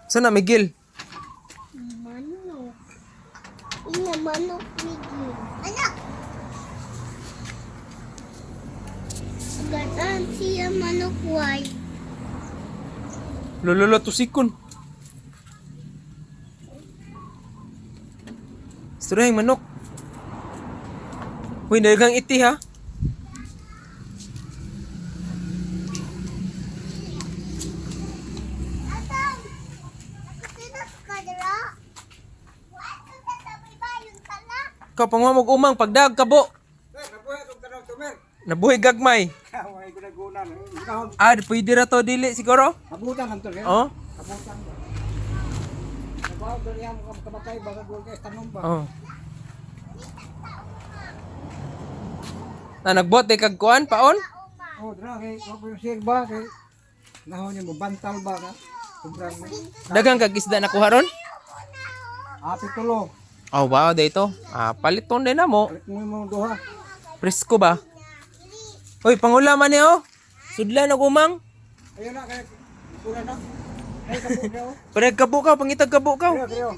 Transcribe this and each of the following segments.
Saan na, Miguel? Manok. Ina, manok, Miguel. Anak! Agatan siya manok white. Lulula tusikon. Istorya yung manok. Uy, dagang iti ha. Atang! Nakatinap ka dira? What? Sa bayon ka na? Ikaw panguha umang pagdag kabo. Nabuhay itong tanaw tumer. Nabuhi gagmay. Kaway ko nagunan. Kahon. Ah, pwede ra to dili siguro. Abutan ang tumer. Oh. Abutan. Nabaw ko niya mo kamatay baga gol kay tanom ba. Oh. Na nagbuhat day kag kuan paon? Oh, dra kay ko yung sir ba kay nahon niya mo bantal ba ka. Sobrang Dagang kag isda nakuha ron? api tulo. Oh, wow, dito. Ah, paliton din na mo. Balik mo yung duha. Presko ba? Hoy, pangulaman ni oh. Sudlan og umang. Ayun na kay pura na. Ay kabo daw. Parehag kabo ka, pangitag kabo ka. Creo, creo.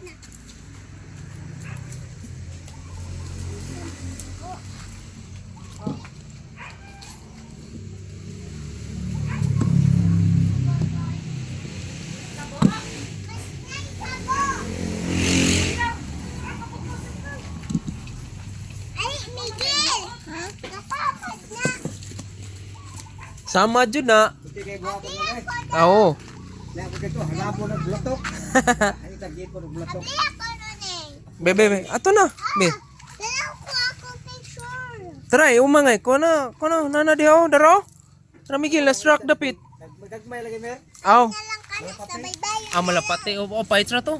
Ay, Miguel! Kasamad na! Sama jud na. Hindi kay buhaton mo eh. Ah, Oo. Na ko dito halabo na blatok. Ay tagi ko ng blatok. Abi ako nun eh. Be, be, be. Ato na. Be. Dalaw ko ako picture. Try, umangay. Ko na, ko na. Nana di oh, daro. Tara Miguel, na struck dapit. Nagmay lagi mer. Aw. Na lang ka na sa baybayon. Ah, malapati. O, oh, pahit na to.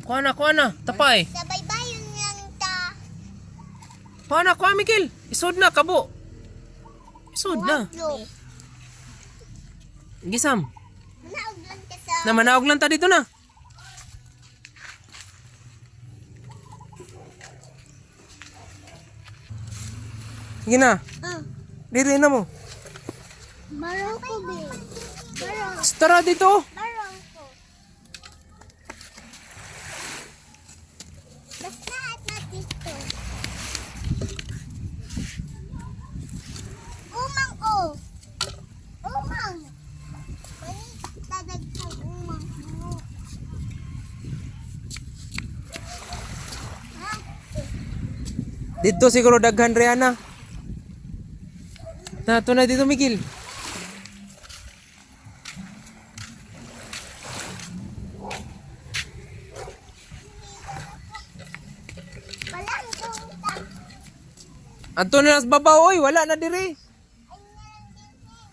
Kuha na, kuha na. Tapay. Sa baybayon lang ta. Kuha na, kuha Miguel. Isod na, kabo. Isod na. Look. Gisam. Manaog lang ka sa... Na manaog lang ta dito na. Sige na. Ah, Dito na mo. baro ko, be. Baro. Tara dito. Baro ko. Basta at na dito. Umang o. Umang. Tadag ko umang. Ha? Dito siguro daghan Rihanna. Na, to na dito Miguel. Walang punta. Anto na nas babaw oy, wala na diri. Ay, ngalan din eh.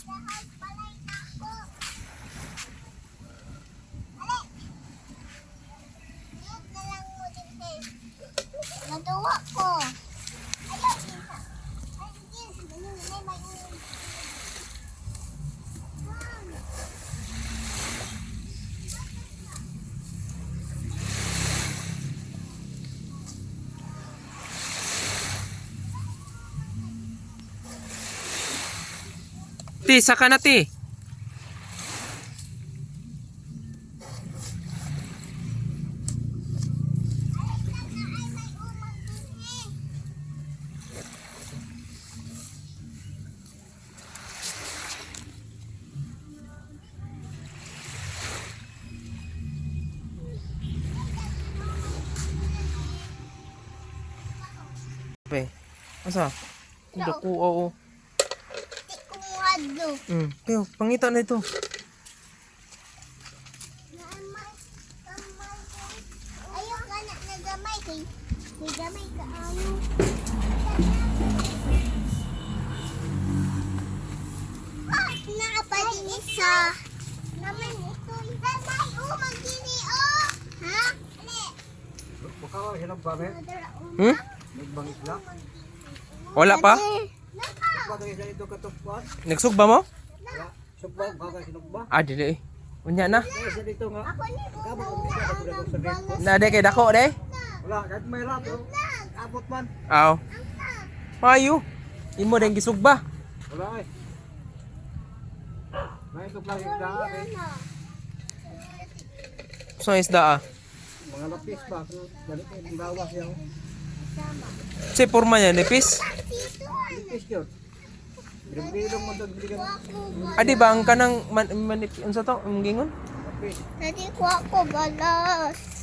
Lahat palay na ako. Ale! Yun na lang mo din eh. Natuwa ko. Ayaw din ha. Ay, din. Ganun, may may ulam. Ti, saka na ti. Ay, may umang din eh. Pe. Asa? Dako oo. Di kumuha do. Kayo, pangita na ito. Naamay, kamay ko. Ayaw ka na nagamay kay kay gamay ka ayo. Ah, naa pa din isa. Naman ito. Gamay umang gini oh. Ha? Ale. Bukaw hinog ba mer? Hmm? Nagbang isla. Wala pa? Ba kay sa ito katugpuan? Nagsugba mo? Wala. Sugba ba kay sinugba? Ah, dili eh. Unya na. Kay sa dito nga. Ako ni Kabo ko sa dito. Na de kay dako de. Wala kahit may rato. Abot man. Aw. Mayo. Imo din gisugba. Wala eh. May ito klase isda kay Ano? So isda ah. mga lapis ba pero dali kay gawas yaw. Si porma niya nipis. Dito ano? Lapis yun. Bilong mo doon bigyan Ah, di ba ang kanang man, manip unsa to? Ang gingon? lapis. Dadi ko ako balas.